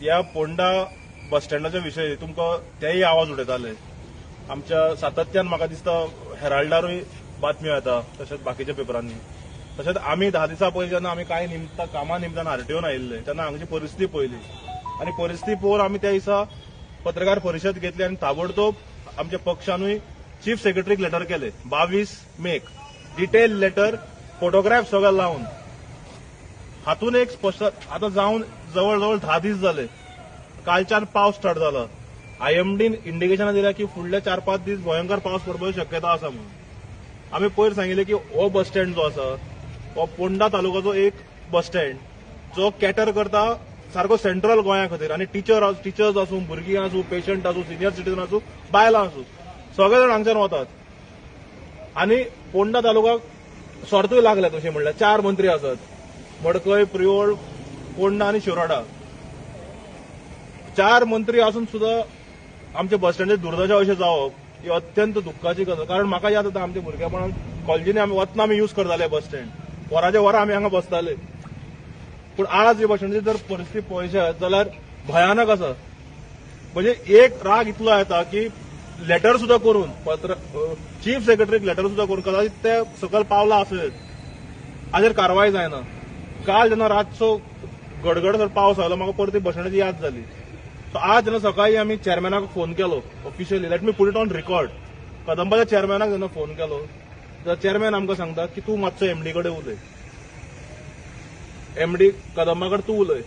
ह्या पोंडा बस स्टँडाच्या विशयी तुमकां तेय आवाज उडयताले. आमच्या सातत्यान म्हाका दिसता हेराल्डारूय बातम्यो येता, तशेंच बाकीच्या पेपरांनी. तशेंच आमी 10 दिसां पयलीं जेन्ना आमी कांय निमतां, कामा निमतान आरटीओन आयिल्ले तेन्ना हांगची परिस्थिती पळयली आनी परिस्थिती पळोवन आमी त्या दिसा पत्रकार परिशद घेतली आनी ताबडतोब आमच्या पक्षानूय चीफ सेक्रेटरीक लेटर केले 22 मेक, डिटेल लेटर, फोटोग्राफ सगळे लावन. हातून एक स्पश्ट, आतां जावन जवळ जवळ 10 दीस जाले. कालच्यान पावस स्टार्ट जाला. आयएमडीन इंडिकेशनां दिल्या की फुडले 4-5 दीस भयंकर पावस पडपाची शक्यता आसा म्हणून. आमी पयर सांगिल्लें की हो बस स्टँड जो आसा हो पोंडा तालुक्याचो एक बस स्टँड जो कॅटर करता सारको सेंट्रल गोंया खातीर आनी टिचर्स आसूं, भुरगीं आसूं, पेशंट आसूं, सिनियर सिटीजन आसूं, बायलां आसूं, सगळे जाण हांगच्यान वतात. आनी पोंडा तालुकाक सोर्तूय लागल्या. तशें म्हणल्यार चार मंत्री आसात, मडकय, प्रियोळ, पोंडा आनी शिरोडा. चार मंत्री आसून सुद्धा आमच्या बस स्टँडाची दुर्दशा अशें जावप ही अत्यंत दुख्खाची गजाल. कारण म्हाका याद जाता, आमच्या भुरगेपणान कॉलेजींनी आमी वतना आमी यूज करताले बस स्टँड. वराचे वरां आमी हांगा बसताले. पूण आज ही बस स्टँडाची जर परिस्थिती पळयशात जाल्यार भयानक आसा. म्हणजे एक राग इतलो येता की लेटर सुद्धा करून, पत्र चीफ सेक्रेटरीक लेटर सुद्धा करून, कदाचित ते सकयल पावला आसत, हाजेर कारवाय जायना. काल जेन्ना रातचो गडगड जर पावस आयलो, म्हाका परती बस स्टँडाची याद जाली. सो आज जेन्ना सकाळी आमी चेअरमॅनाक फोन केलो officially, let me put it on record, कदंबाच्या चेअरमॅनाक जेन्ना फोन केलो जाल्यार चेअरमॅन आमकां सांगता की तूं मातसो एमडी कडेन उलय, एमडी कदंबा कडेन तूं उलय.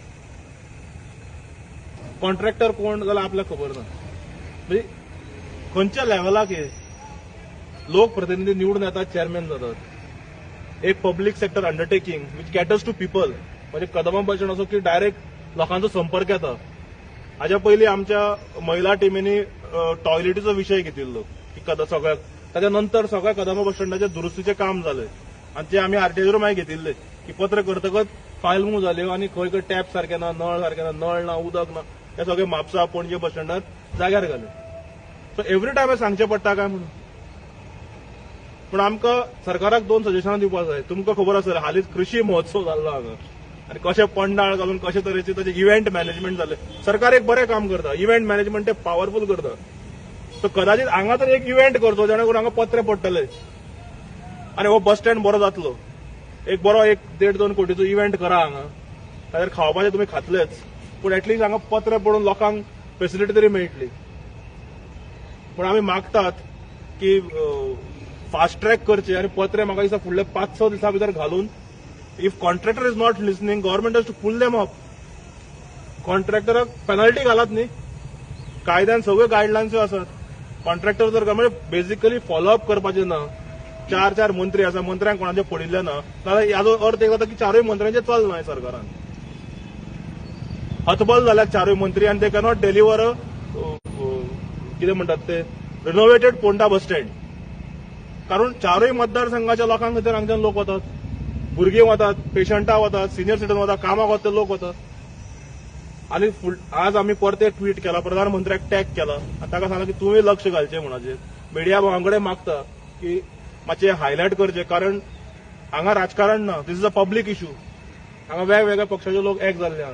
कॉन्ट्रॅक्टर कोण जाल्यार आपल्याक खबर ना. म्हणजे खंयच्या लेवलाक हे लोकप्रतिनिधी निवडून येतात, चेअरमॅन जातात? एक public sector undertaking which caters to people, म्हणजे कदंबा बस स्टँड असो की डायरेक्ट लोकांचो संपर्क येता. हाज्या पयलीं आमच्या महिला टिमींनी टॉयलेटीचो विशय घेतिल्लो की कद सगळ्याक, ताच्या नंतर सगळ्या कदंबा बस स्टँडाचे दुरुस्तीचें काम जालें आनी ते आमी आरटीओचेर मागीर घेतिल्ले की पत्र करतकच फायल मूव जाल्यो आनी खंय खंय टॅप सारके ना, नळ सारके ना, नळ ना, उदक ना, हे सगळे म्हापसा, पणजे बस स्टँडार जाग्यार घाले. सो एवरी टायम सांगचें पडटा काय म्हणून. पूण आमकां सरकाराक दोन सजेशनां दिवपाक जाय. तुमकां खबर आसतलें, हालींच कृशी महोत्सव जाल्लो हांगा आनी कशें पंडाळ घालून कशे तरेचे ताचे इव्हेंट मॅनेजमेंट जालें. सरकार एक बरें काम करता, इव्हेंट मॅनेजमेंट ते पावरफूल करता. सो कदाचित हांगा तर एक इव्हेंट करचो जेणे करून हांगा पत्रे पडटले आनी हो बस स्टँड बरो जातलो. एक बरो एक देड दोन कोटीचो इव्हेंट करा हांगा. ताचेर खावपाचें तुमी खातलेच, पूण एटलिस्ट हांगा पत्रे पडून लोकांक फेसिलिटी तरी मेळटली. पूण आमी मागतात की फास्ट ट्रॅक करचे आनी पत्रे म्हाका दिसता फुडले 5-6 दिसां भितर घालून, if contractor is not listening, government has to pull them up. कॉन्ट्रॅक्टराक penalty घालात न्ही. कायद्यान सगळ्यो गायडलायन्स आसात. कॉन्ट्रॅक्टर जर, म्हणजे बेसिकली फॉलोअप करपाचें ना. चार चार मंत्री आसा, मंत्र्यांक कोणाचें पडिल्लें ना. नाजाल्यार हाजो अर्थ एक जाता की चारूय मंत्र्यांचें चलना ह्या सरकारान. हतबल जाल्यात चारूय मंत्री आनी ते कॅनॉट डिलिव्हर, कितें म्हणटात ते, रिनोवेटेड पोंडा बस स्टँड. कारण चारूय मतदारसंघाच्या लोकांक खातीर हांगच्यान लोक वतात, भुरगीं वतात, पेशंटां वतात, सिनियर सिटीजन वतात, कामाक वता ते लोक वतात. आनी आज आमी परते ट्वीट केला, प्रधानमंत्र्याक टॅग केला आनी ताका सांगला की तुमी लक्ष घालचें म्हणून. मिडिया भावां कडेन मागता की मातशें हायलायट करचें, कारण हांगा राजकारण ना. This is a public issue. हांगा वेगवेगळ्या पक्षाचे लोक एक जाल्ले आहा.